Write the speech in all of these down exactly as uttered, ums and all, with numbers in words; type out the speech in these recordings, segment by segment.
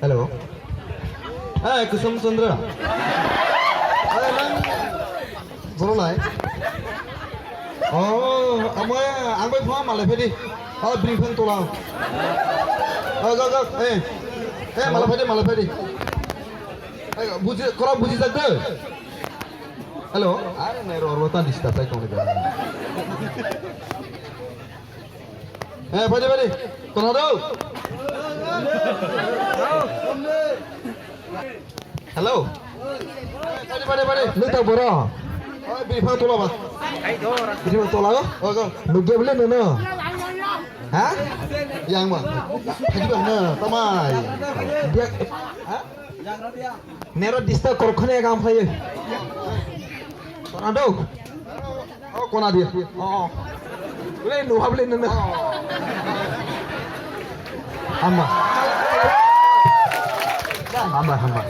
Hello. Hey, Kusum Chandra. Hey, nang. Joro nai. Oh, amo ang bai phone malai phedi. Oh, bring phone tola. Oh, go, go. Hey. Hey, malai phedi, malai phedi. Hey, buji, kora buji jak de. Hello. Are, nai ro, ro, ta disturb tai tong. Eh, pade, pade. Kono do? Hello. Pade, pade, pade. Nita boro. Oh, biri phang tola ba. Biri phang tola go. Oh, go. Nugya bole nono. Ha? Yang ba. Pade ba na, tamai. Dia. Ha? Nero disturb korok khani agam khlaiwi. Kona do? Oh, kona dia. Oh. Bole nuha bole nene. Hamba. Hamba, hamba.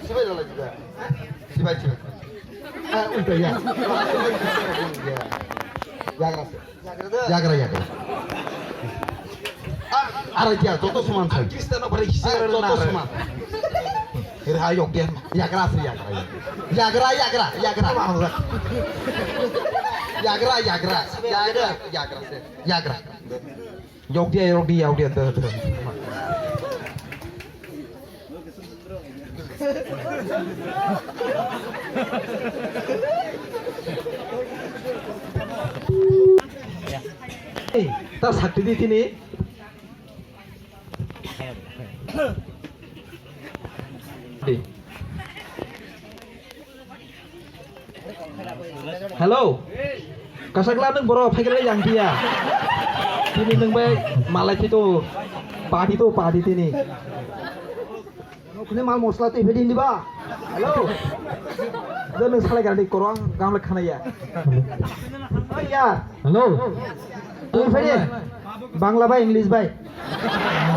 Sibai dala juga. Sibai, sibai. Ah, udah ya. Ya. Ya, gracias. Yagra, yagra. Ah, ara kya, joto soman sai. Kristiano bai kisa. Ah, joto soman. Era yok dia. Yagra se yagra. Yagra, yagra, yagra. Yagra, yagra. Yagra, yagra. Yagra. Yok dia, yok dia, yok dia. Tuh, tuh. Ei, ta sakti di tini. Hello. Kasakla nwng boro phaikra yang dia. Tini nwng bai malai thito. Padi to padi tini. Nokni mal mosla twi phedi ni ba. Hello. Jani salai gari korang gamle khanaya. Oh ya. Hello. Twi phedi. Bangla bai English bai.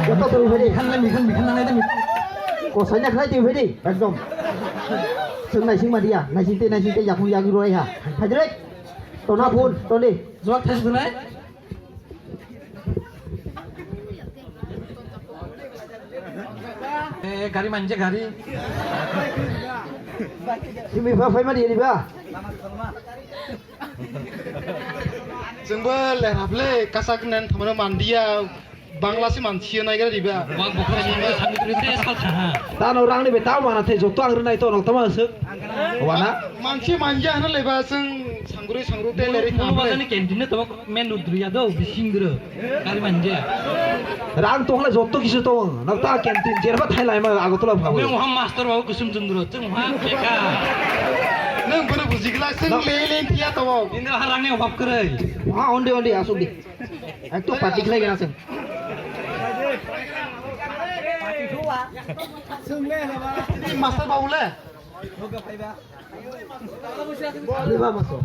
Joto twi phedi. Mikhan mikhan mikhan nang nai de. Kosai na khnai twi phedi. Ekdom. Sung naising madia. Naising te naising te yakung yagi roi ha. Hadrek. Tona phun toni. Jawab thai sunai. Eh, gari manje gari. Simi ba phai mari ni ba. Chwngbo lerap le kasak nen thamano mandiya. Bangla se mansiyo nai gari ba. Wak bokra ni samudri te salsa ha. Tano rang ni be tao mana the joto ang rinai to nang tama se. Wana? Mansi manja hana leba seng sangguri sangguru te leri. Munu bagani canteen ne tobok men udriya do bisingro. Kari manja. Rang tong le jotto kisu tong. Nang ta canteen jerba thai lai ma Agartala phabo. Nang waham master babu kusum jundro. Teng waham beka. Nang bono bujigla seng le le tiya tobok. Indra harang ne waham kere. Wah onde onde asuk di. Ekto party khlai gana seng. Master babu le. Bwlai ba maso.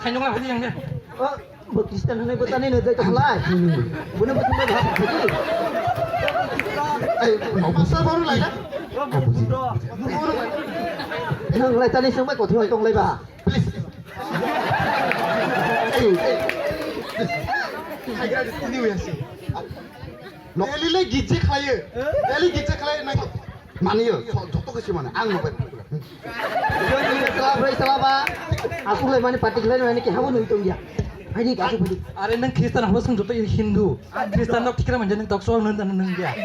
Khainok na phadi yang de. Oh, bo Christian hwnwi bo tani no jai to khlai. Bono bo tini bhab phadi. Ei, master baru lai na? Nang lai tani sengbai kothi hoi tong lai ba. Please. Ei, ei. Hai, guys, ini weh sih. Daily le gijje khlaio. Daily gijje khlaio na. Maniyo, so, joto kisi mane, ang no bai. Sala brai sala ba. Asuk lai mani party khlai mani ke habo nung tong ya. Hai ni kasu phadi. Are nang Christian habo sung joto Hindu. Christian nok thikra manje nang tokso nang nang nang ya.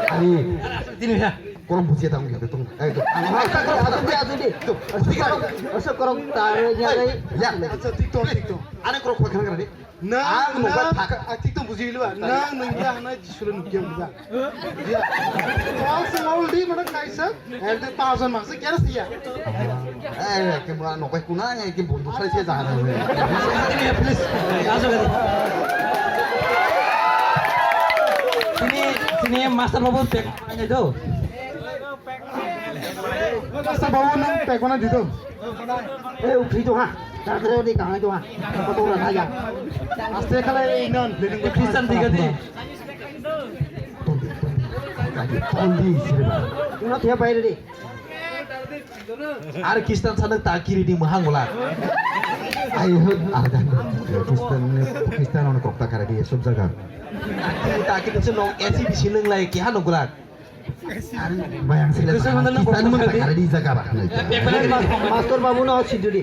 Ani. Tini ya. Korong bujiya tang ya tong. Eh, to. Ang asuk di, asuk di. To. Asuk korong, asuk korong tare nya dai. Ya. Acha, tik tok, tik tok. Ane korong khoi khana kara di. Nang, ang nang, nungkha thak. Ah, tik tok buji liba. Nang, nang ya na Jisu le nukya buja. Ya. Tol se ngol di mana kaisa. Elde pajon makse kera siya. Eh, ke mura nokai kuna ngai ke bundu sai se jahara. Ini ya, please. Langsung kali. Sini, sini master babu pek mana itu? Master babu nang pek mana itu? Eh, uthri to ha. Tar tar ni kahai to ha. Koto ra ya. Aste khala inon. Christian diga di. Toldi, toldi. Toldi, sirba. Una thia paire de. Ar Christian sana ta kiri di mahang wala. Ai ho, ada. Kristen, Kristen ono kokta kara di sub jaga. Aki, aki tu senong S B C nung lai ki hano gulak. Bayang sila Kristen ono Kristen kokta kara di jaga ba. Master babu na osi duri.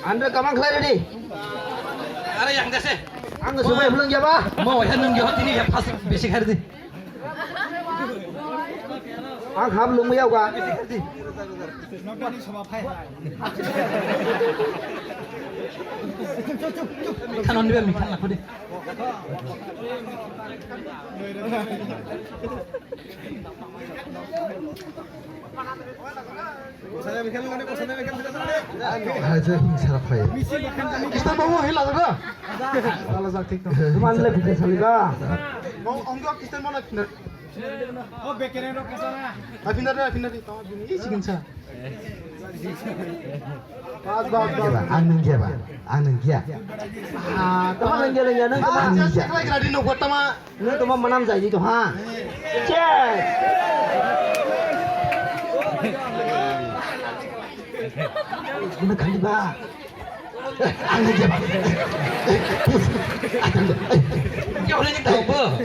Andre kamang khlai ready. Are yang dese. Ang subai belum ya ba. Mau ya nung ya tini ya pas basic hari di. Ang ham lung ya ga. Mikhan on diba, mikhan lakho de. Hai, je, sara phai. Kristen babu, hai, laga da. Laga jak, thik dong. Tuman le bukung sali da. Ong, ong, Kristen mana? O, bekere rok kasana. Apinda, apinda, tama bini, isi kinsa. Bas, bas, bas. Ang nung giya ba? Ang nung giya. Ah, tama nung giya, nung giya, nung tama. Ah, nung giya. Nung tama manam jai di to, ha? Cheers. Nung khali ba? Ang nung giya ba? Ang nung giya. Ang nung giya. Ang nung giya.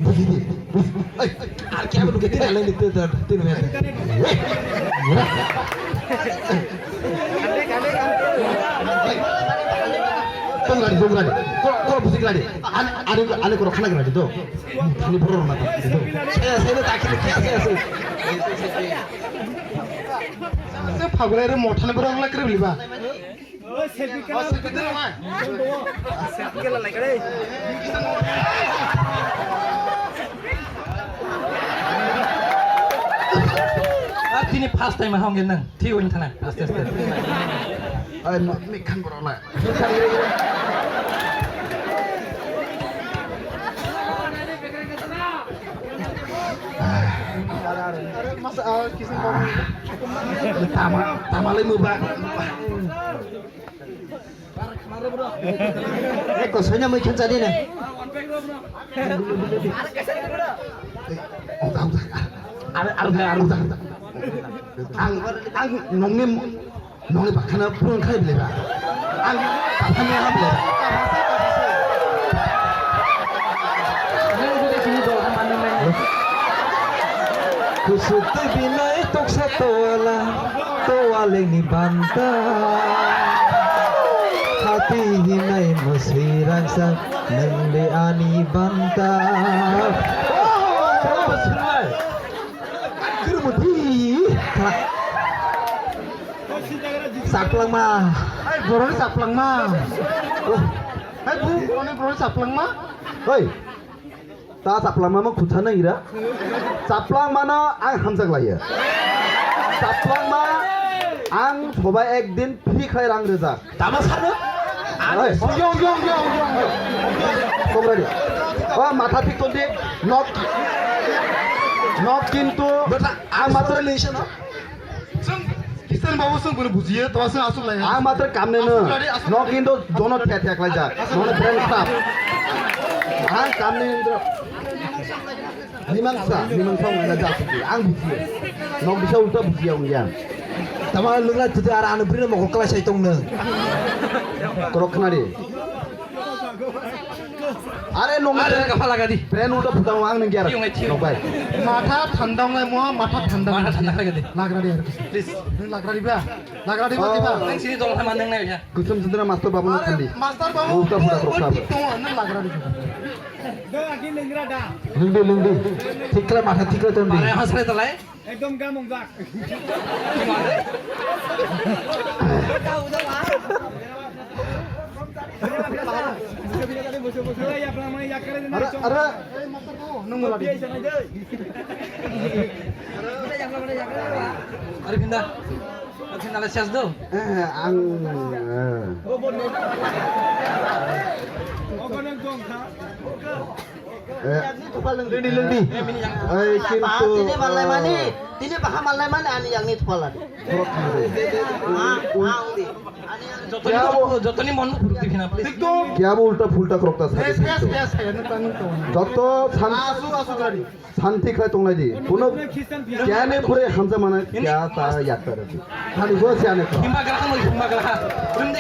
Buji di. Buji. Ai, ar kya bolu ke tira lai ni tira tira tira. Tong lari, tong lari. Ko, ko buji lari. Ane, ane, ane ko rokna lari to. Thani boro rokna to. Saya, saya tak kira kya saya saya. Saya phagulai re mothani boro rokna kiri beliba. O, selfie kela. O, selfie kela, ma. Selfie kela lai kare. Ah, tini first time hong gen nang. Thi win thana. Aste, aste. Ai, ma, mi khan boro lai. Are, masa, ah, kisim bong. Tama, tama lai muba. Eko soina mui khan chani na. Ang, ang, ang, ang, nongni, nongni bakhana purun khai bile ba. Ang, bakhana ha bile ba. Kusuk twi binai toksa tola, tola lengni banta. Hati hinai mwswi rangsa, nwng de ani banta. Kwrwngmwtwi. Chaplangma. Hai, boroni chaplangma. Hai, bu, boroni, boroni chaplangma. Hoi. Ta chaplangma mo khutha nang ira. Chaplangma no ang hamjak laiya. Chaplangma ang sobai ekdin free khai rang rwjak. Tama sano? Oi. Ongyo, ongyo, ongyo, ongyo, ongyo. Komradi. O matha thik tongdi. Nok. Nok kintu. Bata, ang matro ni sano. Chwng Kristen babu chwng bono bujiya, to chwng aswk lai. Ang matro kamne no. Aswk lai, aswk lai. Nok kintu dono thya thya khlai jak. Aswk lai. Dono brain khrap. Ang kamne indro. Mimangsa, mimangsa wngna jak aswk lai. Ang bujiya. Nok bisa ulta bujiya wngya. Tama lungla tutu ara anu brino mokol khlai sai tong nang. Korok khnari. Are nong are kapha laga di. Brain ulta phuta ang nang gyara. Thiyung, thiyung. Nok bai. Matha thanda wngnai mo, matha thanda. Matha thanda laga di. Lagra di are. Please. Nang lagra di ba? Lagra di ba, di ba? Nang sini tong sama nang nai ya. Kusum sendera master babu nang thandi. Master babu. Ulta phuta korok kha. Thik tong, nang lagra di. Da agi lengra da. Lungdi, lungdi. Thikla matha thikla tondi. Mare hasre talai. Ekdom gamung jak. Ara, ara. Ari pinda. Ari pinda le ses do. Eh, ang, eh. Eh, Ani yakni thupal lwng di. Lwng di, lwng di. Eh, kintu, Tini malai mani, ah, tini baha malai mani ani yakni thupal lwng di. Ah, ah, ungdi. Ani yakni Jotoni, jotoni mon purti phina, please. Kya bo ulta phulta khorokta sadi. Joto san-, santi khlai tonglai di. Kuno kyane phure hamja mana kya ta yakta radi. Thani bo siane kho. Himba graha mo, himba graha. Rum de